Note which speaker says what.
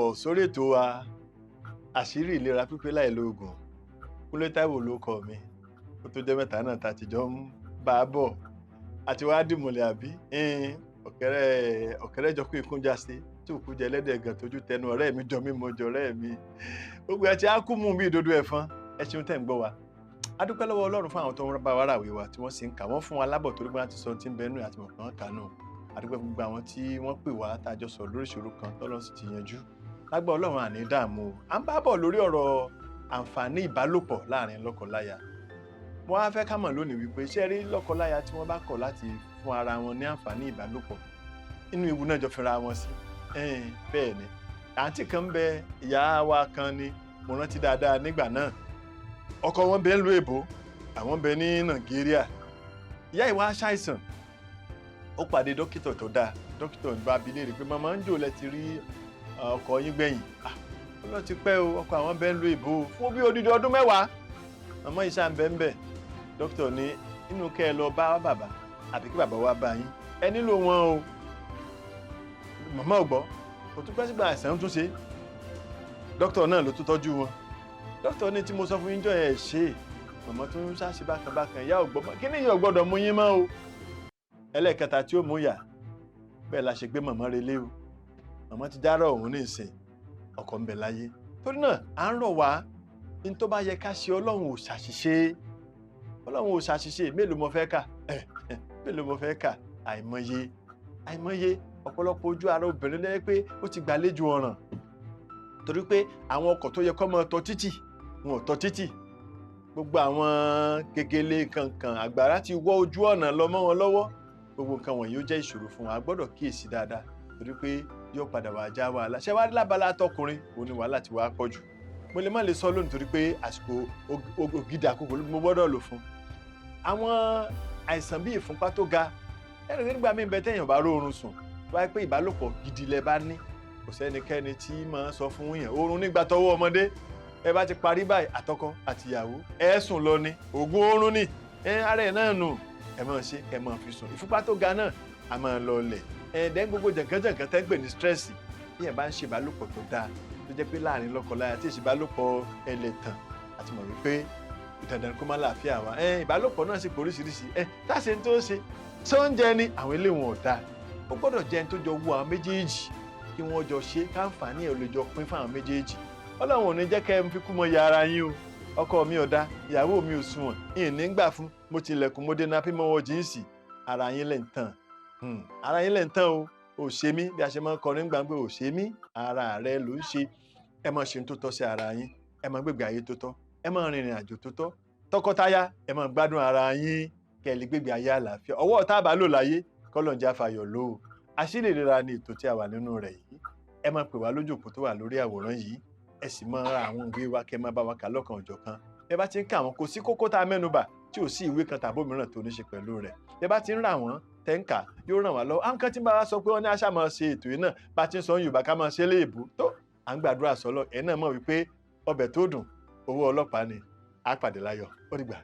Speaker 1: Káàbọ̀ sórí ètò wa àṣírí ìlera pípé láì lo oògùn. Kúnlé Táíwò ló kọ mi. Ó tó jẹ́ mẹ́ta náà tá a ti jọ ń bá a bọ̀. Àti wá dìmọ̀lẹ̀ àbí? Ọ̀kẹ́rẹ́ ọ̀kẹ́rẹ́ jọ kú ikún jáse tí òkú jẹ ẹlẹ́dẹ̀ gan tójú tẹnu ọ̀rẹ́ mi jọ mí mọ jọ ọ̀rẹ́ mi. Gbogbo ẹ ti á kú mú bí ìdodo ẹ̀fọn. Ẹ ṣeun tẹ̀ ń gbọ́ wa. A dúpẹ́ lọ́wọ́ Ọlọ́run fún àwọn tó ń bá wa ràwé wa tí wọ́n sì ń kà wọ́n fún wa lábọ̀ torí pé wọ́n ti sọ ohun tí ń bẹ nínú àti mọ̀ pé wọ́n kà nù. A dúpẹ́ fún gbogbo àwọn tí wọ́n pè wá tá a jọ sọ̀rọ̀ lórí ìṣòro kan tọ́lọ́run sì ti yanjú. Lágbára Ọlọ́run àní dààmú o. À ń bá bọ̀ lórí ọ̀rọ̀ àǹfààní ìbálòpọ̀ láàrin lọ́kọláya. Mo wá fẹ́ ká mọ̀ lónìí wípé ṣé rí lọ́kọláya tí wọ́n bá kọ̀ láti fún ara wọn ní àǹfààní ìbálòpọ̀, inú ewu náà jọ fira wọn sí. Bẹ́ẹ̀ ni. Àǹtí kan ń bẹ, ìyá wa kan ni, mo rántí dáadáa nígbà náà. Ọkọ wọn bẹ ń lu èbó, àwọn bẹ ní Nàìjíríà. Ìyá yìí wá ṣàìsàn. Ó pàdé dókítà tó dáa. Dókítà bá bi léèrè pé màmá ń jò lẹ ti rí ọkọ yín gbẹ̀yìn. Ó lọ ti pẹ́ o, ọkọ àwọn bẹ ń lu èbó fún bí odidi ọdún 10. Màmá yìí ṣáà ń bẹ ń bẹ̀. Dókítà ní inú kẹ́ ẹ lọ bá bàbá àbí kí bàbá wá bá yín. Ẹ nílò wọn o. Màmá ò gbọ́. Kò tún pẹ́ sígbà àìsàn tún ṣe. Dókítà náà ló tún tọ́jú wọn. Dókítà ní tí mo sọ fún yín jọ ẹ ṣe. Màmá tún ń ṣáṣe bákan bákan, ìyá ò gbọ́ mọ́. Kí ni ìyá ò gbọ́dọ̀ mú yín mọ́ o? Ẹlẹ́ẹ̀kẹta tí ó mú yà, bẹ́ẹ̀ la ṣe gbé màmá relé o. Màmá ti dárọ̀ òun ní ìsìn, ọkọ ń bẹ láyé. Torí náà, à ń rọ̀ wá, ní tó bá yẹ ká ṣe, Ọlọ́run ò ṣàṣìṣe. Ọlọ́run ò ṣàṣìṣe. Mélòó mo fẹ́ kà? Mélòó mo fẹ́ kà? Àìmọye, àìmọye ọ̀pọ̀lọpọ̀ ojú ara obìnrin lẹ́yìn pé ó ti gbàlejò ọ̀ràn. Torí pé àwọn ọkọ̀ tó yẹ kó máa tọ́ títì, wọn ò tọ́ títì. Gbogbo àwọn gegele kankan àgbàrá ti wọ́ ojú ọ̀nà lọ mọ́ wọn lọ́wọ́. Gbogbo nǹkan wọ̀nyí ó jẹ́ ìṣòro fún wa. A gbọ́dọ̀ kíyèsí dáadáa torí pé yóò padà wá já wàhálà. Ṣé wàá rí lábala tọkùnrin? Òun ni wàhálà ti wá pọ̀ jù. Mo lè má lè sọ lónìí torí pé àsìkò ògidì àkókò mo gbọ́dọ̀ lò fún. Àwọn àìsàn bíi ìfúnpá tó ga, ẹnì nígbà míì bẹ téèyàn bá róorun sùn, tó bá yẹ pé ìbálòpọ̀ gidi lẹ bá ní, kò sẹ́nikẹ́ni tí máa sọ fún yàn. Oorun nígbà tọwọ́ ọmọdé, ẹ bá ti parí báyìí, àtọkọ àtìyàwó ẹ sùn lọ ni, ògùn oorun ni, ẹ ara ẹ náà nù, ẹ máa ṣe ẹ máa fi sùn. Ìfúnpá tó ga náà a máa lọ lẹ̀. Ẹ̀ẹ́dẹ́ gbogbo jẹ̀ǹkẹ́jẹ̀ǹkẹ́ tẹ́ ń pè ní stress, bí ẹ bá ń ṣe ìbálòpọ̀ tó dáa, tó jẹ́ pé láàrin lọ́kọláya tí ìṣèbálòpọ̀ ẹlẹ́tàn, àti mọ̀ wípé dandan kó má láàfíà wa. Ìbálòpọ̀ náà sì pé oríṣiríṣi. Táṣe tó ń ṣe sóúnjẹ ni àwọn ilé wọn ò dáa. Ó gbọ́dọ̀ jẹ́ ẹni tó jọ wú àwọn méjèèjì kí wọ́n jọ ṣe káǹfààní ẹ̀ lè jọ pín fún àwọn méjèèjì. Ọlọ́run ò ní jẹ́ kẹ́ ẹ fi kú mọ ya ara yín o. Ọkọ mi ò dá, ìyàwó mi ò sunwọ̀n, ìyìn ní gbà fún mo tilẹ̀kùn, mo dé napí mọ́wọ́ jíǹsì. Ara yín lẹ̀ ń tàn, ara yín lẹ̀ ń tàn o. Ò ṣe mí bí a ṣe máa ń kọrin gbàgbé, ò ṣe mí, ara rẹ ló ń ṣe. Ẹ máa ṣe ohun tó tọ́ sí ara yín, ẹ máa gbégbé ayé tó tọ́, ẹ máa rìnrìn àjò tó tọ́. Tọkọtaya, ẹ máa gbádùn ara yín kẹ́ ẹ lè gbégbé ayé àlàáfíà. Ọwọ́ tá a bá lò láyé, kọ́lọ̀ ń jẹ́ àfàyọ̀ lò ó. Àṣírí ìlera ni ètò tí a wà nínú rẹ̀ yìí. Ẹ máa pè wá lójú òpó tó wà lórí àwòrán yìí, ẹ sì máa ra àwọn ìwé wa kẹ́ ẹ máa bá wa kà lọ́kan òjọ̀kan. Ẹ bá ti ń kà wọ́n, kò sí kókó tá a mẹ́nubà tí ò sí ìwé kan tàbí òmíràn tó ní ṣe pẹ̀lú rẹ̀. Ẹ bá ti ń rà wọ́n tẹ́ ń kà, yóò ràn wá lọ́wọ́. Àwọn kan tí ń bá wa sọ pé wọ́n ní àṣà máa ṣe ètò yìí náà, bá ti ń sọ Yorùbá ká máa ṣe léèbú tó à ń gbàdúrà sọlọ. Ẹ̀ náà mọ̀ wípé ọbẹ̀ tó dùn, owó ọlọ́pàá ni. Á pàdé láyọ̀. Ó dìgbà.